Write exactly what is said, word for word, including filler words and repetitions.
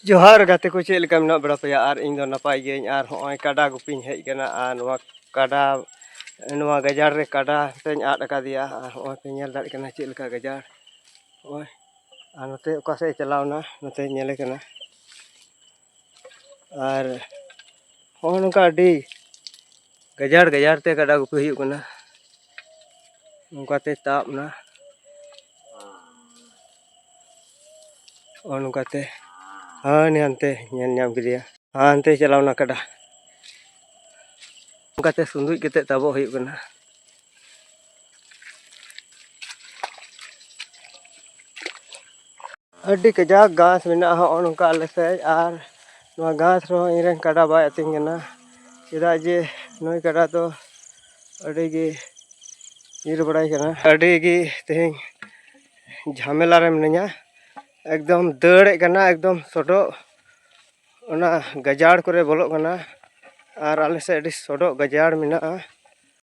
ᱡᱚᱦᱟᱨ ᱜᱟᱛᱮ ᱠᱚ, ᱪᱮᱫ ᱞᱮᱠᱟ ᱢᱮᱱᱟᱜ ᱵᱟᱲᱟ ᱯᱮᱭᱟ? ᱟᱨ ᱤᱧ ᱫᱚ ᱱᱟᱯᱟᱭ ᱜᱤᱭᱟᱹᱧ᱾ ᱟᱨ ᱦᱚᱸᱜᱼᱚᱭ ᱠᱟᱰᱟ ᱜᱩᱯᱤᱧ ᱦᱮᱡ ᱠᱟᱱᱟ᱾ ᱟᱨ ᱱᱚᱣᱟ ᱠᱟᱰᱟ, ᱱᱚᱣᱟ ᱜᱟᱡᱟᱲ ᱨᱮ ᱠᱟᱰᱟ ᱛᱮᱧ ᱟᱫ ᱟᱠᱟᱫᱮᱭᱟ᱾ ᱟᱨ ᱦᱚᱸᱜᱼᱚᱭ ᱯᱮ ᱧᱮᱞ ᱫᱟᱲᱮᱭᱟᱜ ᱠᱟᱱᱟ ᱪᱮᱫ ᱞᱮᱠᱟ ᱜᱟᱡᱟᱲ᱾ ᱦᱚᱸᱜᱼᱚᱭ, ᱟᱨ ᱱᱚᱛᱮ ᱚᱠᱟ ᱥᱮᱫ ᱮ ᱪᱟᱞᱟᱣ ᱮᱱᱟ, ᱱᱚᱛᱮ ᱧᱮᱞᱮ ᱠᱟᱱᱟ᱾ ᱟᱨ ᱦᱚᱸᱜᱼᱚ ᱱᱚᱝᱠᱟ ᱟᱹᱰᱤ ᱜᱟᱡᱟᱲ ᱜᱟᱡᱟᱲ ᱛᱮ ᱠᱟᱰᱟ ᱜᱩᱯᱤ ᱦᱩᱭᱩᱜ ᱠᱟᱱᱟ᱾ ᱱᱚᱝᱠᱟᱛᱮ ᱛᱟᱵ ᱮᱱᱟ᱾ ᱱᱚᱜᱼᱚ ᱱᱚᱝᱠᱟᱛᱮ᱾ ᱦᱟᱱᱮ ᱦᱟᱱᱛᱮ ᱧᱮᱞ ᱧᱟᱢ ᱠᱮᱫᱮᱭᱟ᱾ ᱦᱟᱱᱛᱮ ᱪᱟᱞᱟᱣ ᱮᱱᱟ ᱠᱟᱰᱟ᱾ ᱚᱱᱠᱟᱛᱮ ᱥᱩᱸᱫᱩᱡ ᱠᱟᱛᱮ ᱛᱟᱵᱚᱜ ᱦᱩᱭᱩᱜ ᱠᱟᱱᱟ᱾ ᱟᱹᱰᱤ ᱠᱟᱡᱟᱠ ᱜᱷᱟᱥ ᱢᱮᱱᱟᱜᱼᱟ ᱦᱚᱸᱜᱼᱚ ᱱᱚᱝᱠᱟ ᱟᱞᱮ ᱥᱮᱫ᱾ ᱟᱨ ᱱᱚᱣᱟ ᱜᱷᱟᱥ ᱨᱮᱦᱚᱸ ᱤᱧᱨᱮᱱ ᱠᱟᱰᱟ ᱵᱟᱭ ᱟᱹᱛᱤᱧ ᱠᱟᱱᱟ, ᱪᱮᱫᱟᱜ ᱡᱮ ᱱᱩᱭ ᱠᱟᱰᱟ ᱫᱚ ᱟᱹᱰᱤ ᱜᱮ ᱤᱨ ᱵᱟᱲᱟᱭ ᱠᱟᱱᱟ᱾ ᱟᱹᱰᱤ ᱜᱮ ᱛᱮᱦᱮᱧ ᱡᱷᱟᱢᱮᱞᱟ ᱨᱮ ᱢᱤᱱᱟᱹᱧᱟ᱾ ᱮᱠᱫᱚᱢ ᱫᱟᱹᱲᱮᱫ ᱠᱟᱱᱟ, ᱮᱠᱫᱚᱢ ᱥᱚᱰᱚᱜ ᱚᱱᱟ ᱜᱟᱡᱟᱲ ᱠᱚᱨᱮ ᱵᱚᱞᱚᱜ ᱠᱟᱱᱟ᱾ ᱟᱨ ᱟᱞᱮ ᱥᱮᱫ ᱟᱹᱰᱤ ᱥᱚᱰᱚᱜ ᱜᱟᱡᱟᱲ ᱢᱮᱱᱟᱜᱼᱟ᱾